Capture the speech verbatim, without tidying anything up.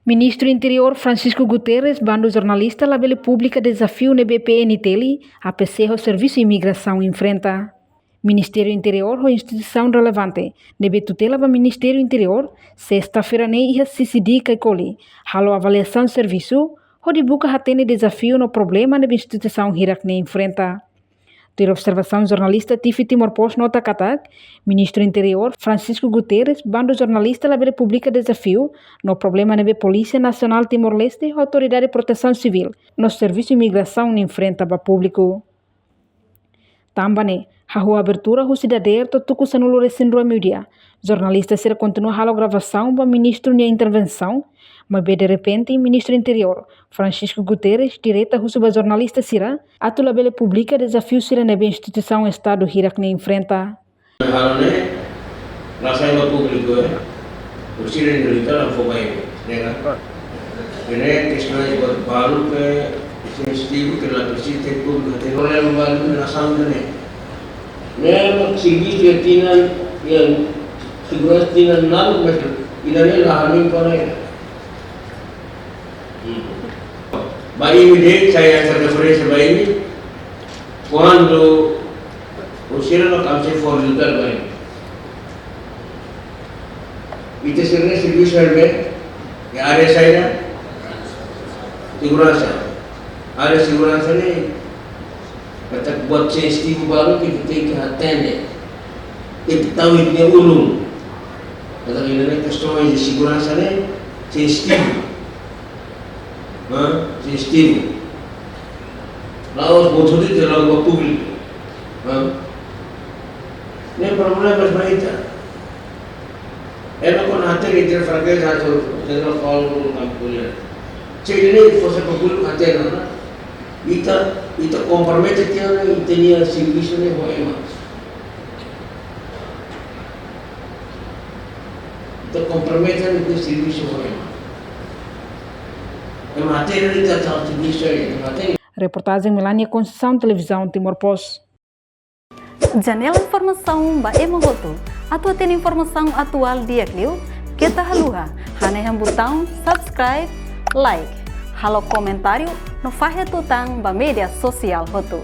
Ministru Interiór Francisco Guterres bandu jornalista labele publika dezafiu ne'ebé P N T L, A P C ho Servisu Imigrasaun enfrenta. Ministériu Interiór ho instituisaun relevante ne'ebé tutela ba Ministériu Interiór, sesta-feira ne'e iha C C D Caicoli, halo avaliasaun servisu, hodi buka hatene dezafiu no problema ne'ebé instituisaun hirak-ne'e enfrenta. Tuir observasaun jornalista T V Timor Post nota katak, Ministru Interiór Francisco Guterres bandu jornalista labele publika dezafiu no problema ne'ebé Polísia Nasionál Timor-Leste ho Autoridade Protesaun Sivíl no Servisu Imigrasaun enfrenta ba públiku. Tanba ne'e, hahú abertura husi dadeer to'o tuku sanulu-resin-rua meiudia, jornalista sira kontinua halo gravasaun ba ministru nia intervensaun, maibé derrepente Ministru Interiór Francisco Guterres direta husu ba jornalista sira atu labele publika dezafiu sira ne'ebé instituisaun Estadu hirak-ne'e enfrenta. Halo ne'e la sai ba públiku, eh. Orsida nia rita la fó ba imi, ne'e ka? Ne'e kestaun ba-, balu ke sensitivu ke la presiza públiku hatene. Problema balu ne'e nasaun ne'e. Ne'e mak servisu iha tinan, iha seguransa tinan na'in, mas ida-ne'e la hanoin para ida. Hmm. Ba imi de'it, sai hanesan referénsia ba imi. Kuandu orsida no kamse for jutar ba imi. Ita sira-ne'e servisu iha ne'ebé, iha área saida? Seguransa. Área seguransa ne'e, katak buat sensitivu balu ke ita tenke hatene. Tenke tau iha nia ulun. Katak ida-ne'e kestaun de seguransa ne'e sensitivu. Ha? Sensitivu. La'ós buat hotu ita la'o ba públiku. Ha? Ne'e problema ba ita. Ema kuandu hatene ita frankeza, atu ita la fó ulun ba públiku. Se ida-ne'e fó sai ba públiku hatene, ona? Ita, ita kompromete tiha ona ita-nia servisu ne'e ho ema. Ita kompromete ita-nia servisu ho ema. Ema hatene ita tau servisu, ema hatene. Reportajen Melania Conceição, Televizaun Timor Post. Janela informasaun ba ema hotu. Atu hatene informasaun atuál di'ak liu, keta haluha hanehan butaun subscribe, like, halo komentáriu no fahe tutan ba média sosiál hotu.